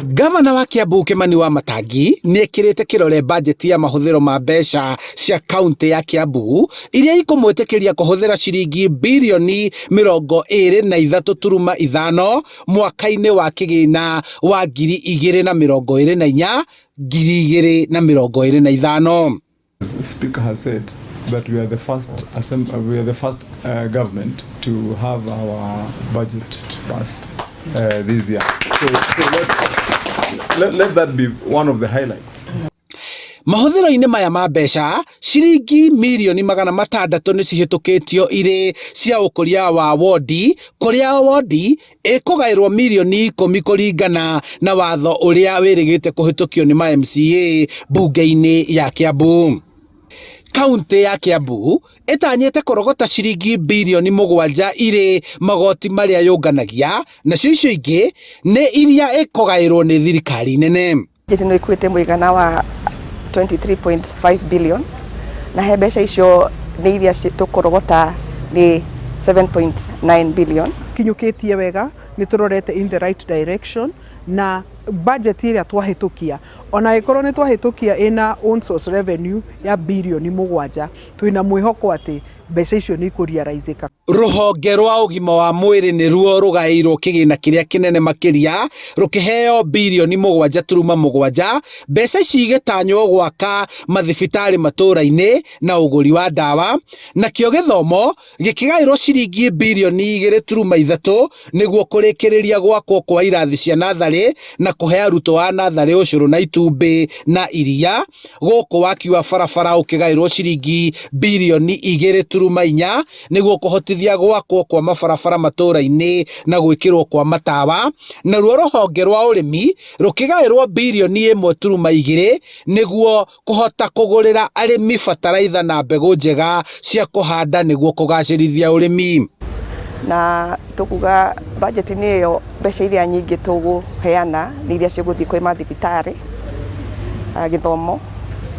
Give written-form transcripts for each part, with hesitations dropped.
Gavana wa Kiambu Kimani Wamatangi nĩ ekĩrĩte kĩrore bajeti ya mahũthĩro ma mbeca cia kaunti ya Kiambu iria ikũmwĩtĩkĩria kũhũthĩra ciringi birioni 23.5 mwaka-inĩ wa kĩgĩna wa 2024 2025. The Speaker has said that we are the first we are the first government to have our budget passed this year. So let that be one of the highlights. Mahũthĩro-inĩ maya ma mbeca, ciringi mirioni 600 nĩ cihĩtũkĩtio irĩ cia ũkũria wa wondi, kũrĩa wondi ĩkũgaĩrwo mirioni 10 kũringana na watho ũrĩa wĩrĩgĩte kũhĩtũkio nĩ ma MCA mbunge-inĩ ya Kiambu. Kaunti ya Kiambu ĩtanyĩte kũrogota ciringi birioni 7 irĩ magoti marĩa yũnganagia, nacio icio ingĩ nĩ iria ĩkũgaĩrwo nĩ thirikari nene. Budget ĩno ĩkuĩte mũigana wa 23.5 billion, na he mbeca icio nĩ iria tũkũrogota nĩ 7.9 billion. Kinyũkĩtie wega, nĩ tũrorete in the right direction na budget ĩrĩa twahĩtũkia, ona ĩkorwo nĩ twahĩtũkia ĩna own source revenue ya birioni 7, twĩna mwĩhoko atĩ mbeca icio nĩ ikũrealizĩka. Rũhonge rwa ũgima wa mwĩrĩ nĩruo rũgaĩirwo kĩgĩna kĩrĩa kĩnene makĩria, rũkĩheo birioni 7.7. Mbeca ici igĩtanywo gwaka mathibitarĩ matũra-inĩ na ũgũri wa ndawa. Nakĩo gĩthomo gĩkĩgaĩrwo ciringi birioni 2.3 nĩguo kũrĩkĩrĩria gwakwo kwa irathi cia natharĩ na kũhe arutwo a natharĩ ũcũrũ na itumbĩ na iria. Gũkũ waki wa barabara ũkĩgaĩrwo ciringi birioni 2.4 nĩguo kũhotithia gwakwo kwa mabarabara matũra-inĩ na gwĩkĩrwo kwa matawa. Naruo rũhonge rwa ũrĩmi rũkĩgaĩrwo birioni 1.2 nĩguo kũhota kũgũrĩra arĩmi bataraitha na mbegũ njega cia kũhanda nĩguo kũgacĩrithia ũrĩmi. Na tũkuga budget-inĩ ĩyo, mbeca iria nyingĩ tũgũheana nĩ iria cigũthiĩ kwĩ mathibitarĩ, gĩthomo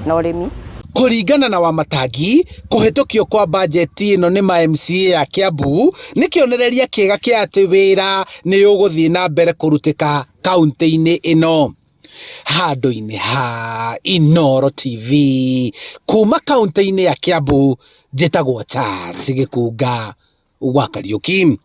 na ũrĩmi. Kũringana na Wamatangi, kũhĩtũkio kwa bajeti ĩno nĩ ma MCA ya Kiambu nĩ kĩonereria kĩega kĩa atĩ wĩra nĩ ũgũthiĩ na mbere kũrutĩka kaunti-inĩ ĩno. Handũ-inĩ ha Inooro TV kuma kaunti-inĩ ya Kiambu, njĩtagwo Charles Gĩkunga wa Kariũki.